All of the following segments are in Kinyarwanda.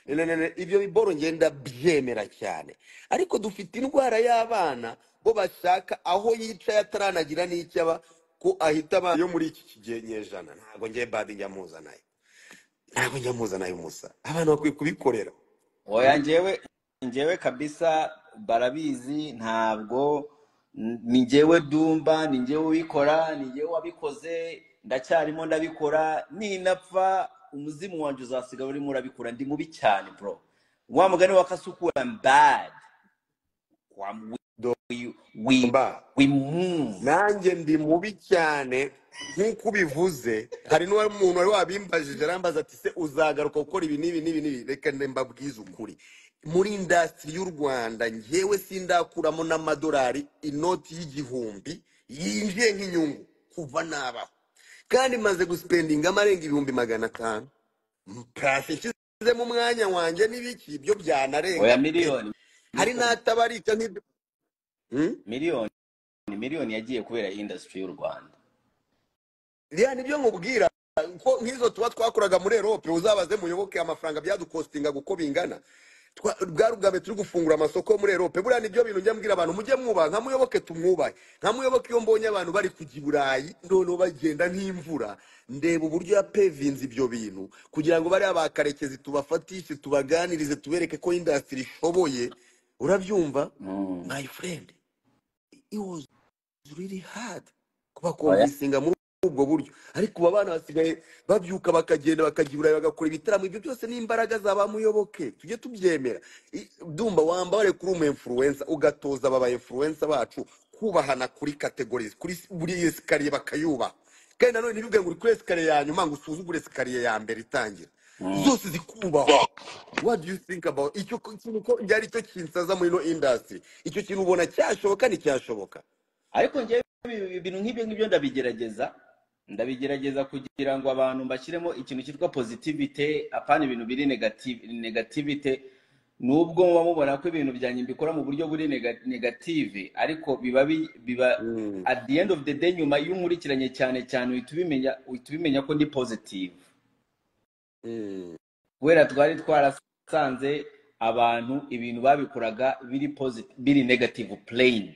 Ibyo biboro ngenda byemera cyane, ariko dufite indwara y'abana bo bashaka aho yicaye ataranagira n'icyo aba ko ahita aba yo muri iki kinyejana. Ntabwo ngiye badi njya muzanayo, ntabwo njya muzanayo musa. Abana bakwiye kubikorera. Oya, njyewe kabisa barabizi, ntabwo ni njyewe Dumba, ni njyewe ubikora, ni njyewe wabikoze, ndacyarimo ndabikora. Ninapfa umuzimu wanjye uzasigara urimo urabikora. Ndi mubi cyane bro, wa mugani wa Kasuku, I'm bad. We, Dumba, we move. Nanjye ndi mubi cyane nk'uko ubivuze. Hari n'umuntu wari wabimbajije arambaza ati: "Se uzagaruka gukora ibi n'ibi n'ibi n'ibi?" Reka mbabwize ukuri, muri industry y'u Rwanda njyewe sindakuramo n'amadolari inoti y'1000 yinjiye nk'inyungu kuva nabaho, kandi maze guspendinga amarenga 500,000 plus nshyizemo umwanya wanjye n'ibiki, ibyo byanarenga Oya, pe. Miliyoni. Hari n'atabarika nk'ibyo. Miliyoni yagiye kubera industry y'u Rwanda. Ya, nibyo nkubwira ko nk'izo tuba twakoraga muri Europe, uzabaze Muyoboke amafaranga byadukostinga uko bingana. Bwari ubwa mbere turi gufungura amasoko muri Europe. Buriya nibyo bintu njya mbwira abantu: mujye mwubaha nka Muyoboke, tumwubahe nka Muyoboke. Iyo mbonye abantu bari kujya i Burayi noneho bagenda nk'imvura, ndeba uburyo yapevinze ibyo bintu kugira ngo bariya ba Karekezi tubafatishe, tubaganirize, tubereke ko industry ishoboye, urabyumva? My friend, it was really hard Oya. kubaconvincinga muri ubwo buryo, ariko ubu abana basigaye babyuka bakagenda bakajya i Burayi bagakora ibitaramo. Ibyo byose ni imbaraga za ba Muyoboke, tujye tubyemera. Dumba, wambare kuri umu influencer, ugatoza aba ba influencer bacu kubahana kuri categories, kuri buri escalier bakayubaha, kandi nanone ntibivuge ngo uri kuri escalier ya nyuma ngo usuzugure escalier ya mbere itangira. Zose zikubahwa. What do you think about icyo kintu, ko byari cyo kinsaza muri ino industry? Icyo kintu ubona cyashoboka, nticyashoboka? Ariko njyewe ibintu nk'ibyo ngibyo ndabigerageza kugira ngo abantu mbashyiremo ikintu cyitwa positivity, apana ibintu biri negative, negativity. Nubwo muba mubona ko ibintu byanjye mbikora mu buryo buri negative, ariko biba at the end of the day, nyuma iyo unkurikiranye cyane cyane, uhita ubimenya ko ndi positive, kubera twari twarasanze abantu ibintu babikoraga biri positive, biri negative plain.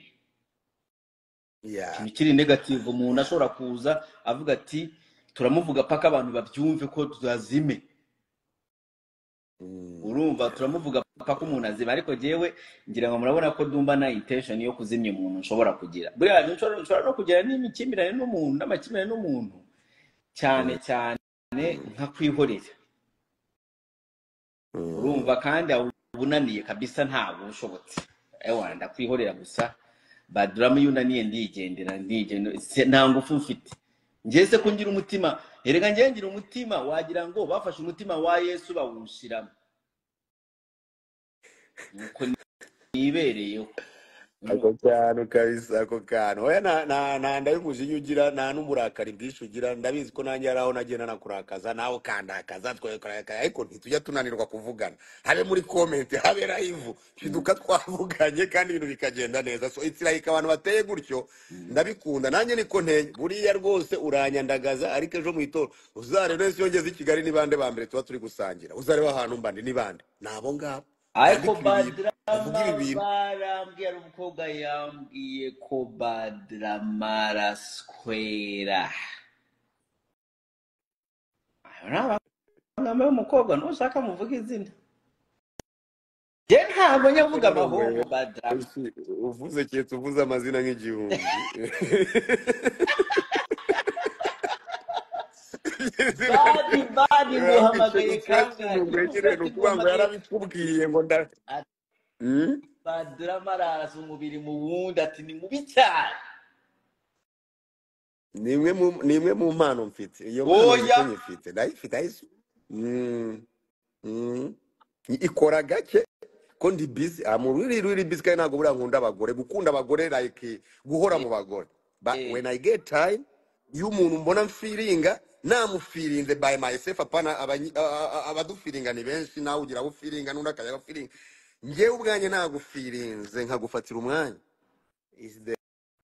Ikintu kiri negative, umuntu ashobora kuza avuga ati: "Turamuvuga paka abantu babyumve ko tuzazime." Urumva, turamuvuga paka umuntu azima. Ariko jyewe ngira ngo murabona ko Dumba nta intention yo kuzimya umuntu nshobora kugira. Buriya nshobora no kugira n'imikimbirane n'umuntu, n'amakimbirane n'umuntu cyane cyane, nka kwihorera. Urumva, kandi aho ubunaniye kabisa, ntabwo ushobotse, ewa ndakwihorera gusa. Badrama iyo unaniye ndigendera, ndigendera, nta ngufu mfite. Njye se ko ngira umutima? Erega njye ngira umutima wagira ngo bafashe umutima wa Yesu bawushiramo, nuko nibereyeho. Ako kantu kabisa, ako kantu. Oya, nta nda y'umujinya ugira, nta n'uburakari bwinshi ugira. Ndabizi ko nanjye hari aho nagenda nakurakaza, nawe ukandakaza, twekarakara, ariko ntitujya tunanirwa kuvugana, habe muri comment, habe live, shiduka twavuganye kandi ibintu bikagenda neza. So it's like abantu bateye gutyo ndabikunda, nanjye niko nteye. Buriya rwose uranyandagaza, ariko ejo mu itora uzarebe wese iyo ngeze i Kigali ni bande ba mbere tuba turi gusangira? Uzarebe ahantu mba ndi ni bande? Ni abo ngabo Ariko bandika ibi bintu, bavuga Badrama ibi bintu. Barambwiye, ari umukobwa yambwiye ko Badrama araswera. Ayo ni amagambo y'umukobwa, ntushaka muvuge izina. Njye ntabwo nyavuga amahungu Badrama. Uvuze keretse uvuze amazina nk'igihumbi. Badi badi, nguhamagaye icyo kangahe? kintu nyine ni Ati ukuvuga ngo nguhamagaye yarabikubwiye ngo nda ati Badrama araza umubiri mu wundi, ati ni mubi cyane. Ni imwe mu mpano mfite. Iyo mpano nzi Oya. ko nyifite, ndayifite ayisi. Ikora gake ko ndi busy, I'm really really busy, kandi ntabwo buriya nkunda abagore, gukunda abagore, like guhora mu bagore, but when I get time, iyo umuntu mbona mfeelinga, namufeelinze by myself, apana abadufeelinga ni benshi, nawe ugira abo ufeelinga n'undi akajya abafeelinga. Njyewe ubwanjye nagufeelinze nkagufatira umwanya is the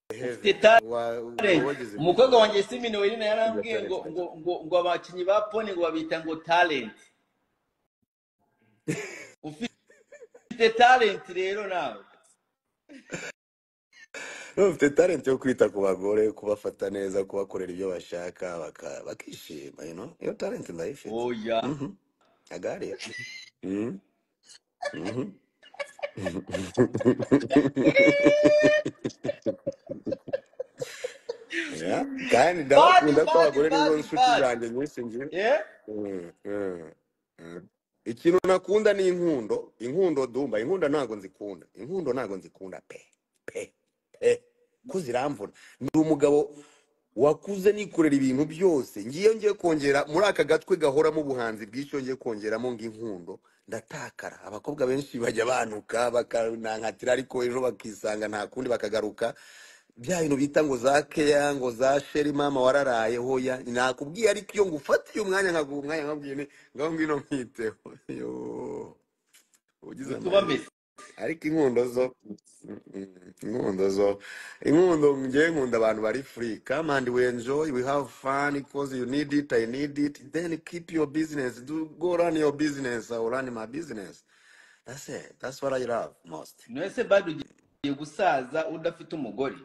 Ufite heaven talent. Wagize Umukobwa wanjye Simini Werina yarambwiye ngo talent. ngo abakinnyi ba porn ngo babita ngo talent. Ufite talent rero nawe. Ufite talent yo kwita ku bagore, kubafata neza, kubakorera ibyo bashaka, bakishima, you know? Iyo talent ndayifite. Oya. I got it. Mhm. Mhm. Yeah. Kandi Bad, ndabakunda ko bad, abagore nizo bad, nshuti bad. zanjye nyinshi ngira. Yeah? Ikintu nakunda ni inkundo, inkundo Dumba, inkundo ntago nzikunda, inkundo ntago nzikunda pe pe pe, ko ziramvuna. Ndi umugabo wakuze nikorera ibintu byose, ngiye ngiye kongera muri aka gatwe gahoramo ubuhanzi bw'icyo, ngiye kongeramo ngo inkundo ndatakara. Abakobwa benshi bajya banuka bakanankatira, ariko ejo bakisanga nta kundi bakagaruka. Bya bintu bita ngo za keya, ngo za sheri mama wararaye, hoya nakubwiye. Ariko iyo ngufatiye umwanya nkaguha umwanya nkabwiye nti ngaho ngwino nkwiteho, yo ugize Utuba amahirwe. mesi. Ariko inkundo zo, inkundo zo, inkundo ngewe nkunda abantu bari free. Come and we enjoy, we have fun, because you need it, I need it, then keep your business, do go run your business, I will run my business. That's it, that's what I love most. None bad ugiye gusaza udafite umugore?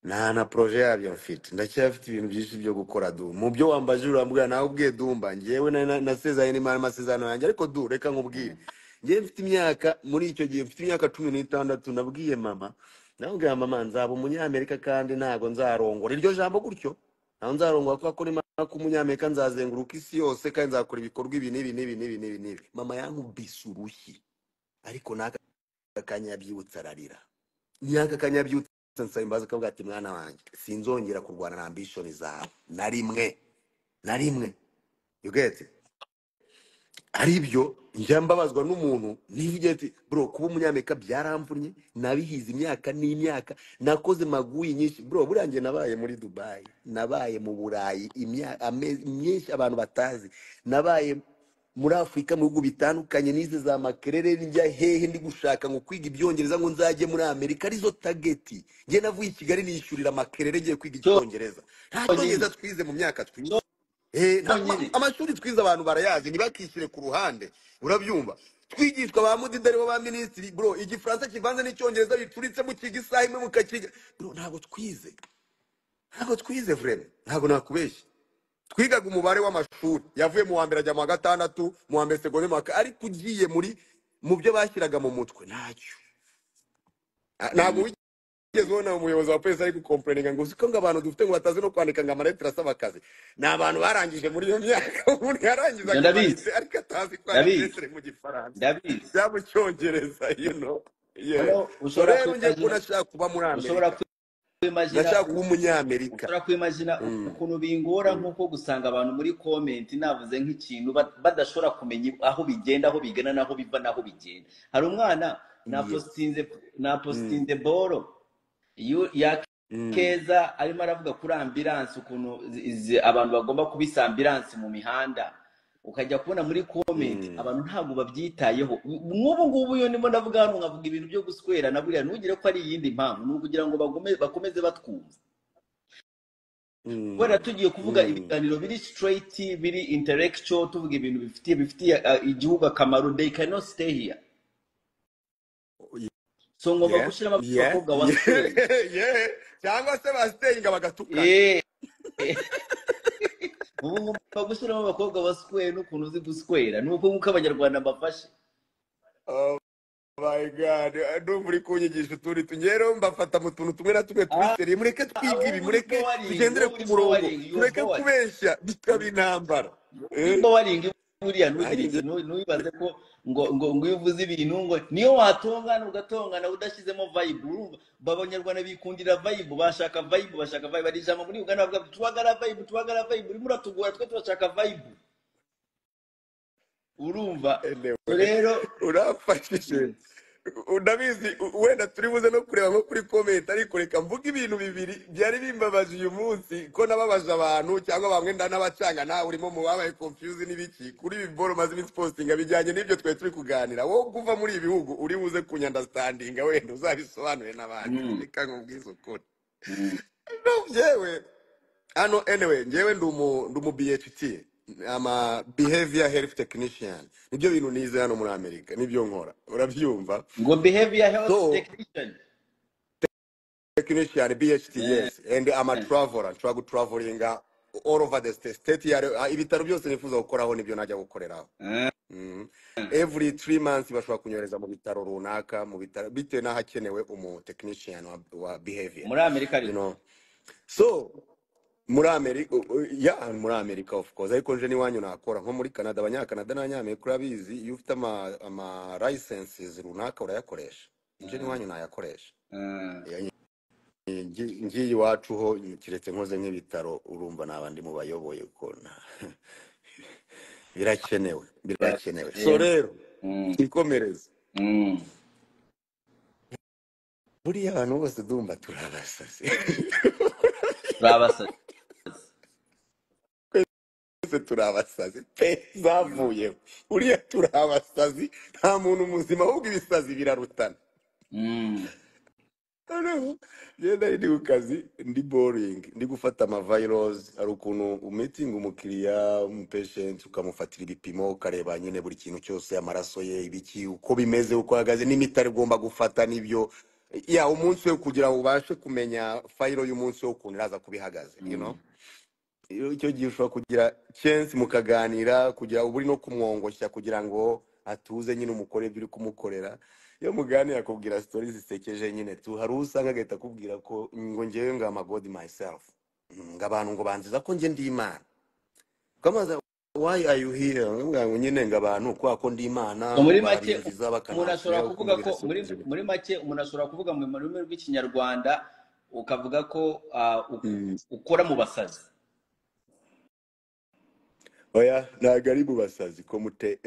Nta na projet yabyo mfite, ndacyafite ibintu byinshi byo gukora. Du mu byo wambaje urambwira nawe ubwiye Dumba, njyewe nasezeranye n'Imana amasezerano yanjye. Ariko du reka nkubwire, njyewe mfite imyaka, muri icyo gihe mfite imyaka 16, nabwiye mama, nabwiye mama nzaba umunyamerika kandi ntago nzarongora. Iryo jambo gutyo, ntago nzarongora kubera ko nimara kuba umunyamerika nzazenguruka isi yose kandi nzakora ibikorwa ibi n'ibi n'ibi n'ibi n'ibi n'ibi. Mama yankubise urushyi, ariko n'aka kanya yabyibutse ararira, n'aka kanya yabyibutse nsaba imbabazi, akavuga ati mwana wanjye sinzongera kurwana na ambition zawe na rimwe na rimwe, you get it? Aribyo njya mbabazwa n'umuntu nivuge ati bro, kuba umunyamerika byaramvunnye, nabihize imyaka n'imyaka, nakoze maguyi nyinshi bro. Buriya njye nabaye muri Dubai, nabaye mu Burayi amezi myinshi abantu batazi, nabaye muri Afurika mu bihugu bitandukanye, nize za Makerere, njya hehe ndi gushaka ngo kwiga ibyongereza ngo nzajye muri Amerika, arizo tageti. Njye navuye i Kigali nishyurira Makerere ngiye kwiga icyongereza. Nta Cyonyine. cyongereza twize mu myaka twize. Cyonyine. Amashuri twize abantu barayazi, ntibakishyire ku ruhande, urabyumva? Twigishwa ba mudidari ba minisitiri bro, igifaransa kivanze n'icyongereza bicuritse, mukiga isaha imwe mukakiga bro. Ntabwo twize, ntabwo twize vraiment, ntabwo nakubeshya. Twigaga umubare w'amashuri, yavuye mu wa mbere ajya mu wa gatandatu, mu wa mbere segonderi, mu wa ariko ugiye muri mu byo bashyiraga mu mutwe ntacyo. Ntabwo wigeze ubona umuyobozi wa polisi ari gukomplaininga ngo uziko ngo abantu dufite ngo batazi no kwandika ngo amaletire asaba akazi. Ni abantu barangije muri iyo myaka, umuntu yarangizaga Ibyo ndabizi. amanitse ariko atazi kwandika Ndabizi. letire mu gifaransa Ndabizi. cyangwa mu cyongereza, you know. Yeah. Noneho So ushobora rero ngiye kwimagina, ko nashaka kuba muri ushobora Amerika, kwimagina, ndashaka kuba umunyamerika. ushobora kwimagina ukuntu bingora, nk'uko gusanga abantu muri comment navuze nk'ikintu badashobora kumenya aho bigenda, aho bigana, n'aho biva, n'aho bigenda. Hari umwana napostinze boro ya Keza arimo aravuga kuri ambulance, ukuntu abantu bagomba kubisa ambulance mu mihanda, ukajya kubona muri comment abantu ntabwo babyitayeho. Nk'ubu ngubu iyo ndimo ndavuga hano nkavuga ibintu byo guswera na buriya, ntugire ko ari iyindi mpamvu, ni ukugira ngo bakomeze batwumva. Kubera tugiye kuvuga ibiganiro biri straight, biri intellectual, tuvuga ibintu bifitiye igihugu akamaro, they cannot stay here. So ngomba gushyiramo abakobwa wa stay. Cyangwa se basiteyinga bagatukana. Ubu ngomba gushyiramo abakobwa ba square n'ukuntu uzi guswera, nuko nk'uko abanyarwanda mbafashe. Oh my God, ndumva uri kunyigisha utundi tugero, mbafata mu tuntu tumwe na tumwe turi seri. Mureke twige ibi, Wowe uri mureke boring, tugendere wowe ku uri murongo, boring, you tureke boring. kubeshya bikaba intambara. Uri boring buriya, ntugire Nanjye iki, ntubibaze ko ngo ngo ngo iyo uvuze ibintu ngo niyo watongana ugatongana udashyizemo vibe. Urumva abanyarwanda bikundira vibe, bashaka vibe, bashaka vibe. Hari ijambo muri Uganda bavuga tuwagara vibe, tuwagara vibe, urimo uratugora twe turashaka vibe. Urumva? Anyway, Rero urafashije, ndabizi wenda turi buze no kureba nko kuri comment, ariko reka mvuge ibintu bibiri byari bimbabaje uyu munsi, ko nababaje abantu cyangwa bamwe ndanabacanga, nawe urimo mu babaye confuse n'ibiki kuri ibi boro maze iminsi postinga bijyanye n'ibyo twari turi kuganira. Wowe kuva muri ibi bihugu uri buze kunyandastandinga, wenda uzabisobanure n'abandi. Reka nkubwize ukuri. No, njyewe hano anyway, njyewe ndi umu BHT. Ama behavior health technician, nibyo bintu nize hano muri Amerika, nibyo nkora, urabyumva? Ngo behavior health So technician. Technician, BHT. Yes, and I'm a traveler, nshobora gutravelinga all over the state ibitaro byose nifuza gukoraho nibyo najya gukoreraho. Every 3 months bashobora kunyohereza mu bitaro runaka, mu bitaro bitewe n'ahakenewe umu technician wa behavior. Muri Amerika You ariko? know, so muri Amerika, ya, muri Amerika of course, ariko nje n'iwanyu nakora nko muri Canada. Abanyakanada n'Abanyamerika, urabizi, iyo ufite ama licenses runaka urayakoresha. Nje n'iwanyu nayakoresha. Ngiye iwacu ho, keretse nkoze nk'ibitaro, urumva naba ndi mu bayoboye, kuko birakenewe, birakenewe. So rero twikomereze. Buriya abantu bose ndumva turi abasazi. Turi abasazi. Twese turi abasazi pe, zavuyeho. Uriya turi abasazi, nta muntu muzima, ahubwo ibisazi birarutana. Noneho ngenda ndi ku kazi, ndi boring, ndi gufata amavirus. Hari ukuntu umeetinga umukiriya, umupatient, ukamufatira ibipimo, ukareba nyine buri kintu cyose, amaraso ye, ibiki, uko bimeze, uko ahagaze, n'imiti ari ugomba gufata, n'ibyo ya umunsi we, kugira ngo ubashe kumenya file y'umunsi we ukuntu iraza kuba ihagaze. Iyo icyo gihe ushobora kugira chance mukaganira, kugira uba uri no kumwongoshya kugira ngo atuze nyine, umukore ibyo uri kumukorera. Iyo muganira akubwira stories zisekeje nyine tu. Hari uwo usanga agahita akubwira ko ngo ngewe ngo am a god myself, ngo abantu ngo banziza ko njye ndi Imana. Ukamubaza, "Why are you here?" Nkamubwira ngo nyine ngo abantu kubera ko ndi Imana, So ngo muri make barabinziza umuntu ashobora bakananshyiraho kuvuga kumbwira ko muri se. Muri make umuntu ashobora kuvuga mu rurimi rw'Ikinyarwanda, ukavuga ko ukora mu basazi. Oya, ntabwo ari mu basazi komute,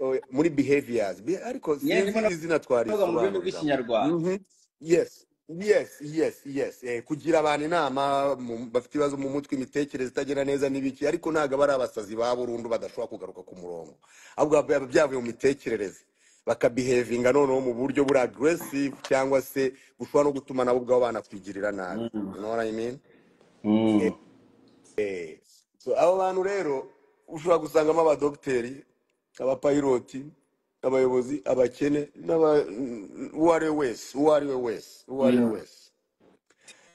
oya, muri behaviors. Ariko nyine sinzi ndimo izina ndavuga mu rurimi twarisobanuriramo. rw'Ikinyarwanda. Yes, kugira abantu inama bafite ibibazo mu mutwe, imitekerereze itagenda neza n'ibiki, ariko ntabwo aba ari abasazi ba burundu badashobora kugaruka ku murongo, ahubwo biba byavuye mu mitekerereze, bakabehavinga noneho mu buryo buri aggressive, cyangwa se bushobora no gutuma nabo ubwabo banakwigirira nabi. You know what I mean? So abo bantu rero ushobora gusangamo abadogiteri, abapayiroti, abayobozi, abakene, n'aba uwo ari we wese, uwo ari we wese, uwo ari we wese.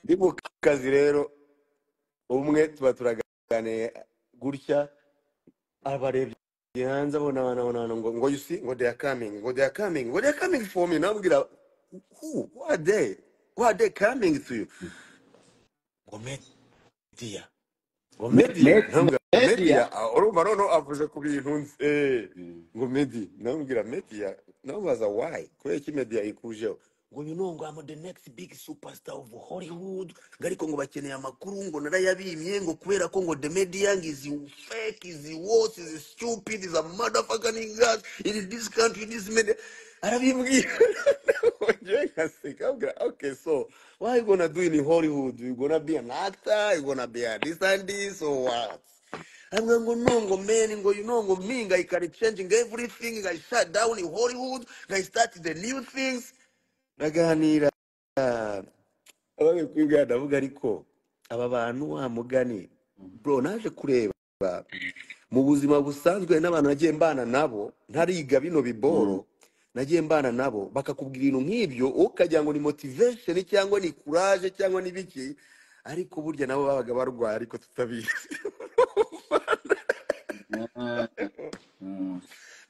Ndi mu kazi rero, umwe tuba turaganiye gutya, abarebye hanze, abona abantu, abona abantu, ngo "You see," ngo "they are coming," ngo "they are coming," ngo "they are coming for me." Nabwira, Who are they? Who are they coming to you?" Ngo "Media," ngo "media." Ntabwira Media. Media. Ah, urumva noneho avuze ku bintu nzi, ngo "Media." Nabwira media, namubaza why, kubera iki media ikujeho? Ngo "You know," ngo "I'm the next big superstar of Hollywood," ngo ariko ngo bakeneye amakuru, ngo narayabimye, ngo kubera ko ngo the media ngo is fake, is worse, is stupid, is a motherfucker niggas in this country, this media. Arabimbwira, ngewe nkaseka, abwira, "Okay, so what you gonna do in Hollywood? You gonna be an actor? You gonna be a this and this or what?" Ambwira ngo "No," ngo "man," ngo "you know," ngo "me," ngo "I can changing everything," ngo "I shut down in Hollywood," ngo "I start the new things." Ndaganira, abaye kwibwira, ndavuga, ariko aba bantu, wa mugani bro, naje kureba mu buzima busanzwe n'abantu nagiye mbana nabo ntariga bino biboro, nagiye mbana nabo bakakubwira ibintu nk'ibyo, ukagira ngo ni motivation cyangwa ni courage cyangwa ni biki, ariko burya nabo babaga barwaye ariko tutabizi.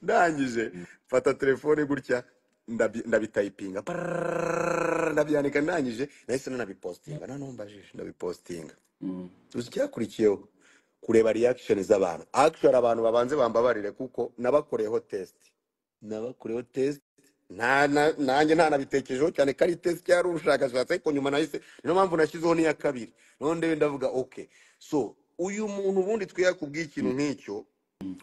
Ndangije mfata telefone gutya, ndabitypinga parararara, ndabyandika. Ndangije nahise nanabipostinga, nanumbajije, ndabipostinga. Uzi icyakurikiyeho? Kureba reaction z'abantu. Actually abantu babanze bambabarire, kuko nabakoreyeho test, nabakoreyeho test, nanjye ntanabitekerejeho cyane ko ari test cyari ubushakashatsi, ariko nyuma nahise, niyo mpamvu nashyizeho n'iya kabiri. None ndebe, ndavuga, okay, so uyu muntu ubundi twiya kubwira ikintu nk'icyo,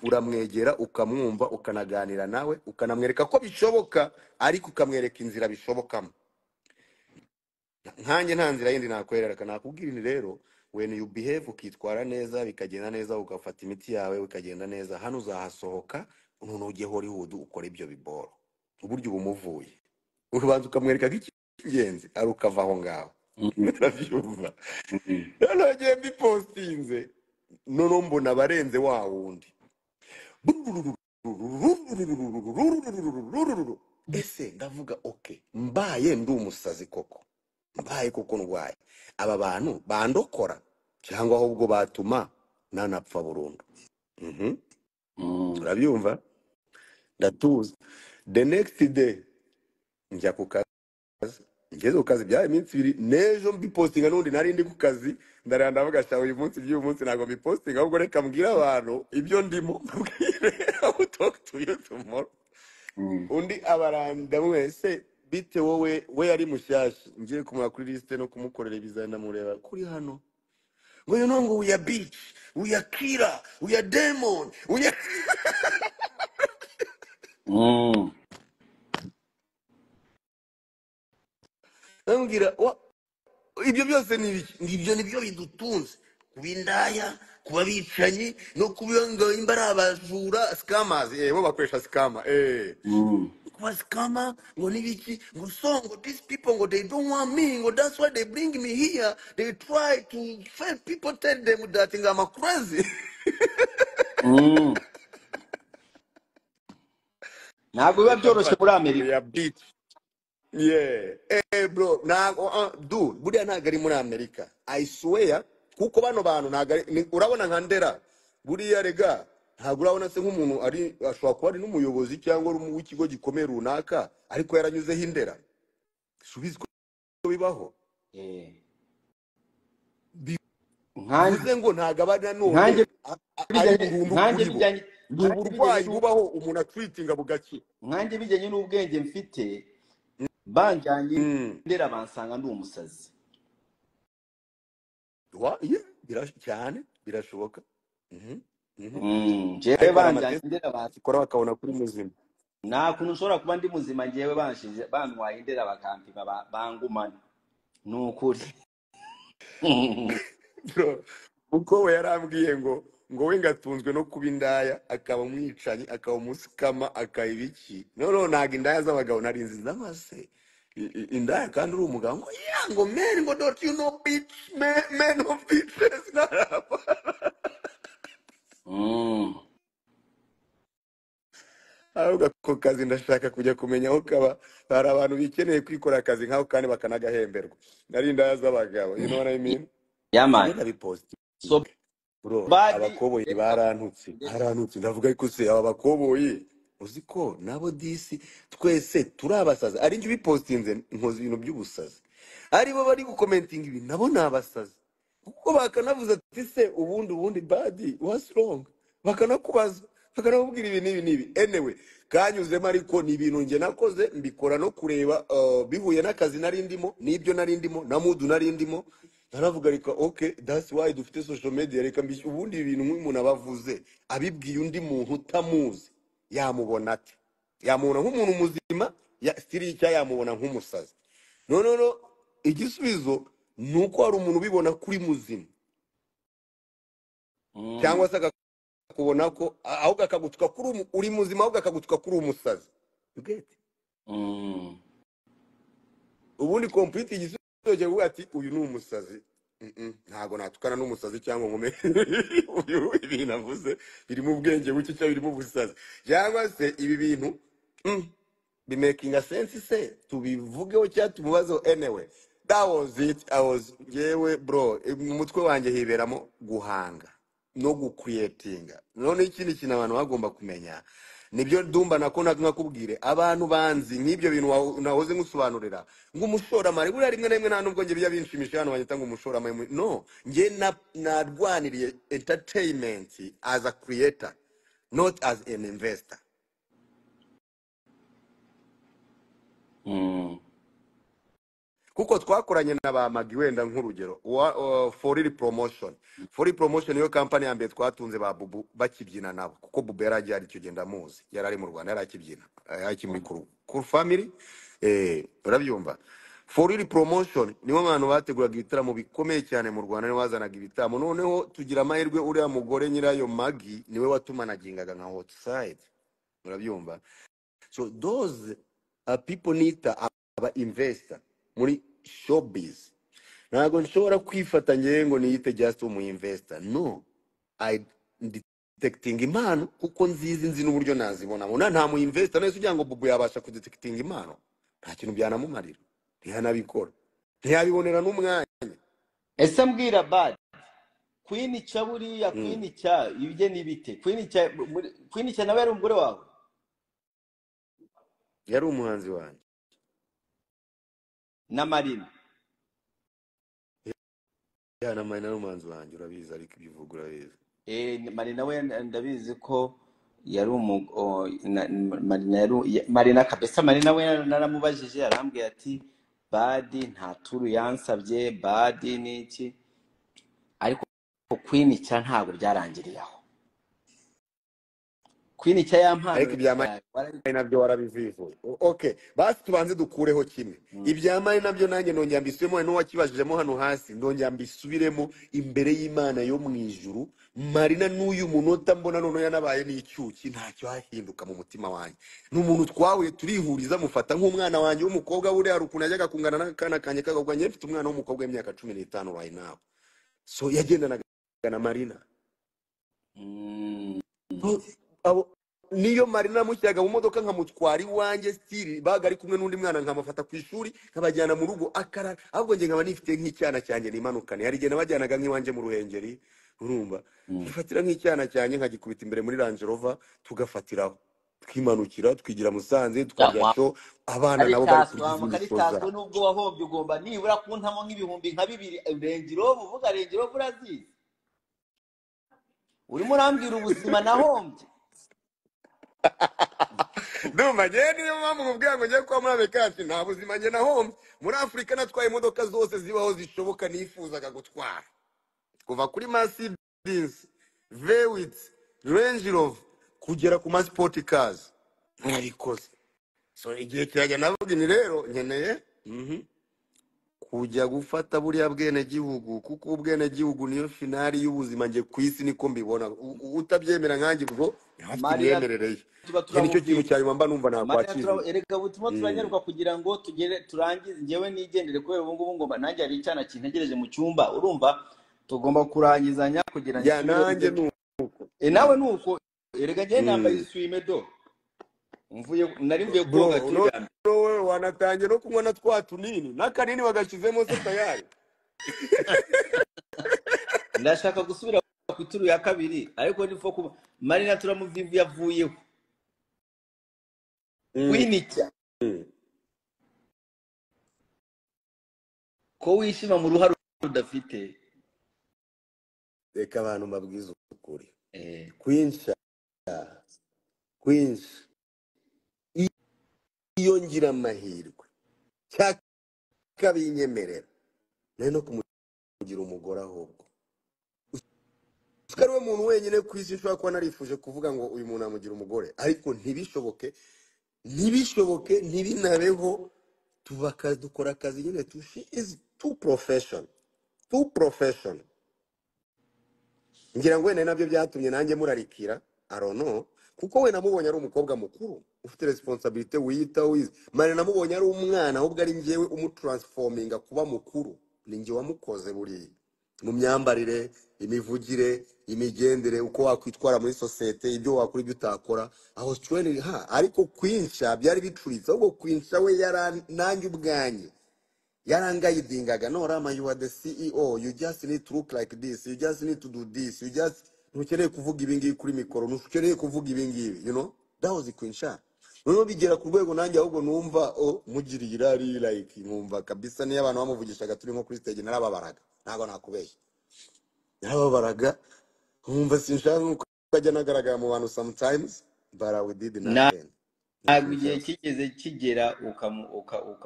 uramwegera, ukamwumva, ukanaganira nawe, ukanamwereka ko bishoboka, ariko ukamwereka inzira bishobokamo. Nkanjye nta nzira yindi nakwereka, nakubwira nti rero when you behave, ukitwara neza, bikagenda neza, ugafata imiti yawe bikagenda neza, hano uzahasohoka, noneho ujye Hollywood ukora ibyo biboro. Uburyo ubumuvuye, ubanza ukamwereka ko icy'ingenzi ari ukava aho ngaho. Urabyumva? Noneho ngiye mbipostinze. Noneho mbona abarenze wa wundi. Ese ndavuga okay, mbaye ndi umusazi koko, mbaye koko ndwaye, aba bantu bandokora cyangwa ahubwo batuma nanapfa burundu. Mhm. Urabyumva, ndatuza. The next day njya ku kazi, ngeze ku kazi byari iminsi 2, n'ejo mbipostinga n'ubundi nari ndi ku kazi, ndareba ndavuga sha uyu munsi by'uyu munsi ntabwo mbipostinga, ahubwo reka mbwire abantu ibyo ndimo, mbabwire I will talk to you tomorrow. Undi abaranda mwese bite wowe, we yari mushyashya, ngiye kumura kuri liste no kumukorera ibizami, ndamureba kuri hano ngo you know ngo we are bitch, we are killer, we are demon, we are ndamubwira ibyo byose ni ibiki? Ibyo nibyo bidutunze, kuba indaya, kuba abicanyi, no kuba ngo imba ari abajura, scammers, bo bakoresha scammer, kuba scammer ngo nibiki, ngo so ngo these people ngo they don't want me, ngo that's why they bring me here, they try to fail people, tell them that ngo I'm crazy. Ntabwo biba Reka byoroshye mfate muri Amerika. ya bitch. Yeah. Bro, ntago dude, buriya ntago ari muri Amerika. I swear, kuko bano bantu ntago ari urabona nka Ndera. Buriya rega ntago urabona se nk'umuntu ari ashobora kuba ari n'umuyobozi cyangwa ari w'ikigo gikomeye runaka, ariko yaranyuzeho Indera. Subizi ko bibaho. Nkanjye Bivuze ngo ntago aba nanone nkanjye ari bijyanye burundu nkanjye kuri bo. bijyanye Ni nkanjye bijyanye uburwayi bubaho umuntu atwitinga bugakira. Nkanjye bijyanye n'ubwenge mfite, banjyanye Ndera bansanga ndi umusazi. Yeah, cyane birashoboka. Njyewe Ariko hari banjyanye amatest Ndera bansanga ikora bakabona kuri muzima. Nta kuntu ushobora kuba ndi muzima, njyewe banshinje bantwaye Ndera bakampima bangumana. Ni ukuri. Bro, uko we yarambwiye ngo we ngatunzwe no kuba indaya, akaba umwicanyi, akaba umusikama, akaba ibiki. No ntago indaya z'abagabo nari nzi z'amase. Indaya kandi uri umugabo ngo yeah, ngo men ngo don't you know bitch men, men of bitches narapa. Ahubwo ako kazi ndashaka kujya kumenya aho kaba. Hari abantu bikeneye kwikora akazi nk'ako kandi bakanagahemberwa. Nari indaya z'abagabo, you know what I mean? Yeah, man. Njye ndabipostinga. So Bro, badi abakoboyi reka barantutse, barantutse. Ndavuga ariko se aba bakoboyi uzi ko nabo disi twese turi abasazi, ari njye ubipostinze nkoze ibintu by'ubusazi, ari bo bari gukomentinga ibi nabo ni abasazi, kuko bakanavuze ati se ubundi badi what's wrong, bakanakubaza bakanakubwira ibi n'ibi n'ibi. Anyway, kanyuzemo, ariko ni ibintu njye nakoze mbikora no kureba bihuye n'akazi nari ndimo n'ibyo nari ndimo na mudu nari ndimo. Naravuga reka okay, that's why dufite social media, reka ubundi ibintu nk'umuntu abavuze abibwiye undi muntu utamuzi yamubona ate? Yamubona nk'umuntu muzima, still icya yamubona nk'umusazi. No no no, igisubizo ni uko hari umuntu ubibona kuri muzima cyangwa se akakubona ko ahubwo akagutuka kuri uri muzima, ahubwo akagutuka kuri umusazi. You get? Ubundi complete igisubizo cyo ati uyu ni umusazi. Ntago natukana n'umusazi cyangwa ngo uyu ibintu avuze birimo ubwenge buke cyangwa birimo ubusazi, cyangwa se ibi bintu bimakinga sense se tubivugeho cyangwa tumubazeho. Anyway, that was it. I was yewe bro, mu mutwe wanjye hiberamo guhanga no gucreatinga. None ikindi kintu abantu bagomba kumenya nibyo ndumva nako nakubwire abantu banzi nk'ibyo bintu nahoze nkusobanurira ngo umushoramari buriya rimwe na rimwe nta nubwo njye bijya binshimisha hano banyita ngo umushoramari. No, njye narwaniriye entertainment as a creator, not as an investor. Kuko twakoranye na ba Magi wenda nk'urugero For Promotion. For Promotion niyo company ya mbere twatunze ba Bubu bakibyina nabo, kuko Bubu yaragiye ari icyo gihe ndamuzi, yari ari mu Rwanda yari akibyina, yari muri Cool Family, urabyumva. For Promotion nibo bantu bateguraga ibitaramo bikomeye cyane mu Rwanda, nibo bazanaga ibitaramo. Noneho tugira amahirwe uriya mugore nyirayo Magi niwe watumanagingaga nka Hotside, urabyumva. So those are people nita aba investor muri showbiz. Ntabwo nshobora kwifata ngewe ngo niyite just umu investor. No, I detecting impano kuko nzizi, nzi n'uburyo nazibona. Muna nta mu investor nese ugira ngo Bubu yabasha kudetectinga impano, nta kintu byanamumarira, ntiyanabikora, ntiyabibonera n'umwanya. Ese mbwira bad Queen Cha, buriya Queen Cha ibye ni bite? Queen Cha Queen Cha nawe yari umugore wawe? Yari umuhanzi wanjye. Na Marina? Ya, na Marina ari umuhanzi wanjye, urabizi, ariko ibyo uvuga urabizi. Marina we ndabizi ko yari Marina yari Marina kabisa. Marina we naramubajije arambwira ati Badi nta turu yansabye, Badi niki, ariko Queen Cha ntabwo byarangiriye aho. Queen Cha ya mpano Ariko ibya yawe Marina nabyo warabivivuye. Okay, basi tubanze dukureho kimwe. Ibya Marina nabyo nanjye nongera mbisubiremo, hari n'uwakibajijemo hano hasi, ndongera mbisubiremo imbere y'Imana yo mu ijuru. Marina n'uyu munota mbona noneho yanabaye n'icyuki, ntacyo hahinduka mu mutima wanjye. Ni umuntu twahuye turihuriza, mufata nk'umwana wanjye w'umukobwa. Buriya hari ukuntu yajyaga kungana n'akana kanjye k'agakobwa. Njye mfite umwana w'umukobwa w'imyaka 15 right now, so yagendanaga na Marina. Abo niyo Marina namushyiraga mu modoka nkamutwara iwanjye, stili baga ari kumwe n'undi mwana, nkamufata ku ishuri nkabajyana mu rugo akarara. Ahubwo njye nkaba nifite nk'icyana cyanjye nimanukane. Hari igihe nabajyanaga nk'iwanjye mu Ruhengeri, urumva, nkifatira nk'icyana cyanjye nkagikubita imbere muri Range Rover, tugafatiraho twimanukira twigira Musanze, tukarya show, abana nabo bari kurya izindi show Karitasi zabo. Nubwo wahombye ugomba nibura kuntamo nk'ibihumbi nka 2000. Range Rover uvuga, Range Rover urazizi, urimo urambwira ubuzima nahombye. Ndumva njyewe niyo mpamvu nkubwira ngo njye kuba muri Amerika yacu nta buzima njye nahombye. Muri Afurika natwaye imodoka zose zibaho zishoboka nifuzaga gutwara, kuva kuri Mercedes V8, Range Rover, kugera ku ma sport cars, narabikoze. So igihe kirajya navuga ni rero nkeneye kujya gufata buriya bwenegihugu, kuko ubwenegihugu niyo finali y'ubuzima njye ku isi niko mbibona. Utabyemera nkanjye ubwo yaba afite Marina imyemerere ye. tuba Njye nicyo kintu turamubwira cya nyuma mba numva Marina nakwakiriye. Erega ubu turanyaruka kugira ngo tugere turangize, njyewe nigendere kubera ubu ngubu ngomba nanjye hari icyana kintegereje mu cyumba, urumva tugomba kurangizanya kugira Ya nsubire nanjye kujya nuko. Nawe nuko erega njyewe nambaye isume do, mvuye nari mvuye Bro, koga turi no bwa mbere. wowe wanatangiye no kunywa na twa tunini n'akanini bagashyizemo se tayari. Ndashaka gusubira ku ituru ya kabiri, ariko nifo kuba Marina turamuvivu yavuyeho. Queen Cha ko wishima mu ruhare udafite. Reka abantu mbabwize ukuri, Queen Cha iyo ngira amahirwe cyakabinyemerera nari no kumugira umugore, ahubwo usika ari we muntu wenyine ku isi nshobora kuba narifuje kuvuga ngo uyu muntu amugira umugore, ariko ntibishoboke, ntibishoboke, ntibinabeho. Tubaka dukora akazi nyine tu, she is too profession, too profession. Ngira ngo wenda nabyo byatumye nanjye murarikira, I don't know, kuko we namubonye ari umukobwa mukuru ufite responsibility, wiyitaho, wize. Mane namubonye ari umwana, ahubwo ari njyewe umutransforminga kuba mukuru, ni njye wamukoze buriya mu myambarire, imivugire, imigendere, uko wakwitwara muri sosiyete, ibyo wakora, ibyo utakora, aho training ha. Ariko Queen Cha byari bicuritse, ahubwo Queen Cha we yara nanjye ubwanjye yarangayidingaga: "No Rama, you are the CEO, you just need to look like this, you just need to do this, you just ntukeneye kuvuga ibi ngibi kuri mikoro, ntukeneye kuvuga ibi ngibi." You know, that was Queen Cha. Noneho bigera ku rwego nanjye ahubwo numva oh mugiriye irari, like nkumva kabisa niyo abantu bamuvugishaga turi nko kuri stage narababaraga, ntabwo nakubeshya, narababaraga, nkumva sinshaka nkuko ajya anagaragara mu bantu sometimes, but we did nothing. Ntabwo igihe kigeze kigera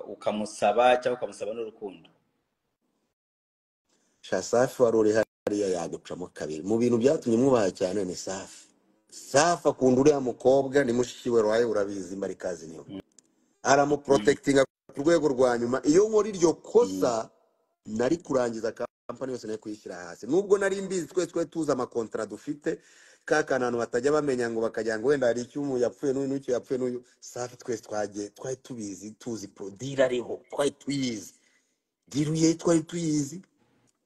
ukamusaba cyangwa ukamusaba n'urukundo? Sha, Safi wari uri hariya yagucamo kabiri. Mu bintu byatumye mwubaha cyane ni Safi. Safi akunda uriya mukobwa, ni mushiki we Roye, urabizi, Marikazi niwe aramuprotectinga ku rwego rwa nyuma. Iyo nkora iryo kosa nari kurangiza kampani yose, nari kuyishyira hasi, nubwo nari mbizi, twese twari tuzi amakontara dufite, ka kantu abantu batajya bamenya ngo bakagira ngo wenda hari icyo umuntu yapfuye n'uyu n'icyo yapfuye n'uyu. Safi twese twagiye twari tubizi, tuzi deal ariho, twari tuyizi deal ye, twari tuyizi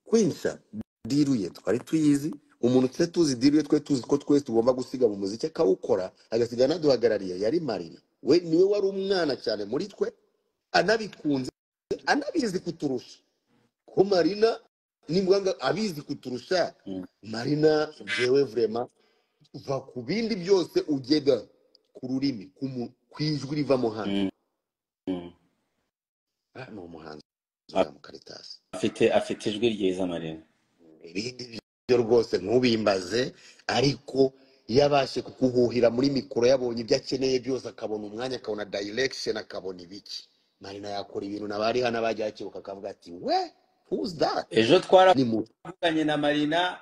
Queen Cha deal ye, twari tuyizi. Umuntu twe tuzi deal ye, twe tuzi ko twese tugomba gusiga mu muziki akawukora, agasiga anaduhagarariye, yari Marina. We niwe wari umwana cyane muri twe, anabikunze, anabizi kuturusha. Ko Marina nimbwa ngo abizi kuturusha. Marina jewe vraiment, va ku bindi byose ugeda ku rurimi, ku ijwi rivamo hano. Ah, ni umuhanzi uriya mukaritasi. Afite ijwi ryiza Marina. Ibindi byo rwose ntubimbaze, ariko yabashe kukuhuhira muri mikoro, yabonye ibyo akeneye byose, akabona umwanya, akabona direction, akabona ibiki. Marina yakora ibintu n'abari hano bajya bakibuka akavuga ati we, who's that? Ejo Ni mu twaravuganye na Marina,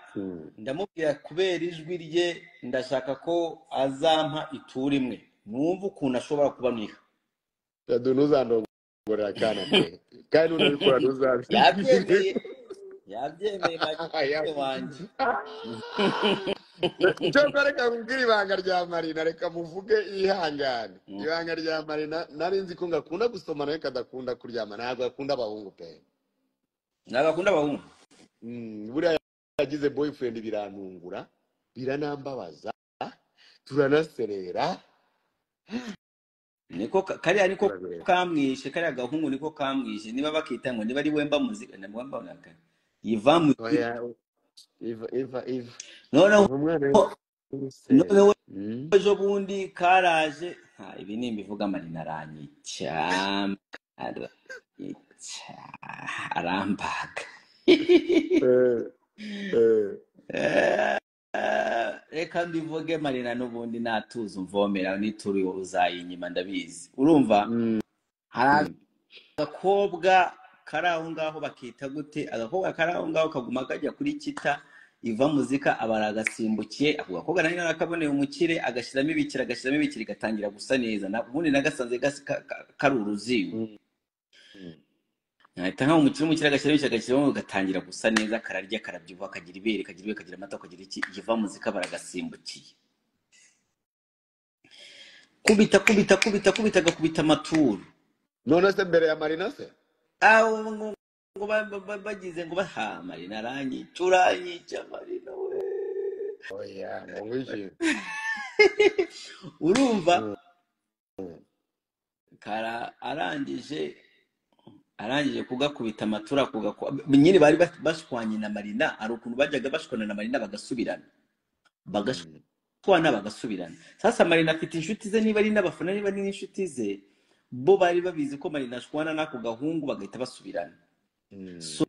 ndamubwira kubera ijwi rye ndashaka ko azampa ituru imwe, numva ukuntu ashobora kuba mwiha. Jado, ntuzandongorera akana pe, kandi nunabikora ntuzabi. Yabyemeye Marina wanjye. Cyokora reka nkubwire ibanga rya Marina, reka muvuge yihangane. Ibanga rya Marina, nari nzi ko ngakunda gusomana ariko adakunda kuryama, ntabwo akunda abahungu pe. Ntabwo akunda abahungu. Buriya yagize boyfriend birantungura, biranambabaza, turanaserera. Niko kariya niko Turabireba. kamwishe, kariya gahungu niko kamwishe, niba bakita ngo niba ari Wemba muzika na Wemba naka Iva muzika. Oya, Iva, Iva, Iva. Noneho Iva umwana w'iseri. Noneho ejo bundi karaje, ha, ibi nimbivuga Marina aranyica, aranyica, arambaga. Reka mbivuge Marina, n'ubundi natuza umvomera n'ituru uzayinyima ndabizi. Urumva hari agakobwa kari aho ngaho bakita gute, agakobwa kari aho ngaho kaguma kajya kuri kita Iva muzika, aba aragasimbukiye. Ako gakobwa nari narakaboneye umukire, agashyiramo ibikira, agashyiramo ibikira, igatangira gusa neza. Ubundi nagasanze kari uruzingo. Nkahita nka umukire, umukire agashyiramo ibikira, agashyiramo, gatangira gusa neza, kararya, karabyibuha, kagira ibere, kagira ibere, kagira amata, kagira iki. Iva muzika baragasimbukiye, kubita kubita kubita kubita, agakubita amaturu. None se mbere ya Marina se? Aho ngo bagize ngo baha Marina aranyica, uranyica Marina we. Oya, ngo ngwiki. Urumva kara arangije kugakubita amatura, nyine bari bashwanye na Marina, hari ukuntu bajyaga bashwana na Marina bagasubirana, bagashwana bagasubirana. Sasa Marina afite inshuti ze, niba ari n'abafana, niba ari n'inshuti ze, bo bari babizi ko Marina ashwana n'ako gahungu bagahita basubirana. So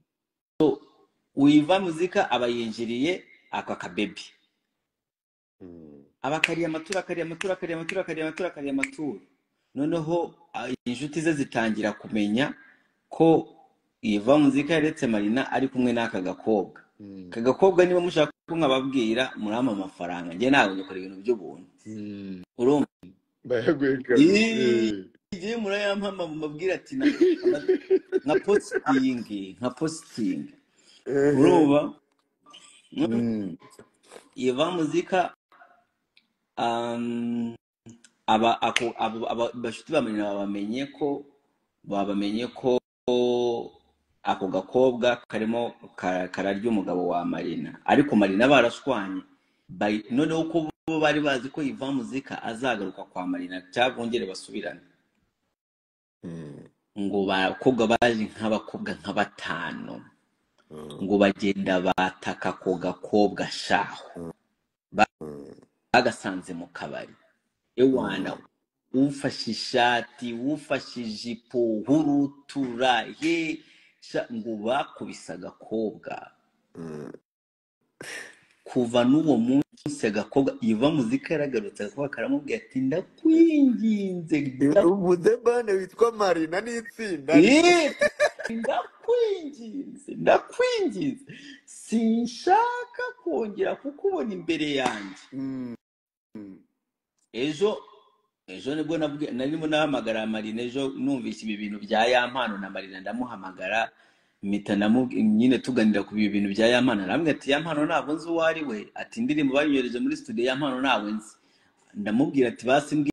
Iva muzika aba yinjiriye aka kabebi, aba akariye amatura, akariye amatura, akariye amatura, akariye amatura, akariye amatura. Noneho inshuti ze zitangira kumenya ko Iva muzika yaretse Marina ari kumwe n'aka gakobwa. Aka gakobwa niba mushaka ko nkababwira murampa amafaranga, njye ntabwo ngikora ibintu by'ubuntu. Urumva? Bayaguye kabisa. Igihe murayampa mubabwira ati nka posting, nka posting. Urumva? Iva muzika, aba ako abo bashuti ba Marina babamenye ko ako gakobwa karimo kararya umugabo wa Marina, ariko Marina barashwanye. Noneho ko bo bari bazi ko Iva muzika azagaruka kwa Marina cyangwa bongere basubirane, ngo bakobwa baje nk'abakobwa nka batanu, ngo bagenda bataka ako gakobwa shaho, bagasanze mu kabari. Ewana, ufashe ishati, ufashe ijipo, hurutura he sha, ngo bakubise agakobwa. Kuva n'uwo munsi agakobwa Iva muzika yaragarutse, agakobwa karamubwira ati ndakwinginze, Umudebane witwa Marina n'itsinda rye. Ndakwinginze, ndakwinginze, sinshaka kongera kukubona imbere yanjye. Ejo nibwo narimo nahamagara Marina, ejo numvise ibi bintu bya ya mpano na Marina, ndamuhamagara mpita nyine tuganira ku bintu bya ya mpano, arambwira ati ya mpano ntabwo nzi uwo ari we, ati indirimbo banyohereje muri studio ya mpano ntabwo nzi. Ndamubwira ati basi mbwira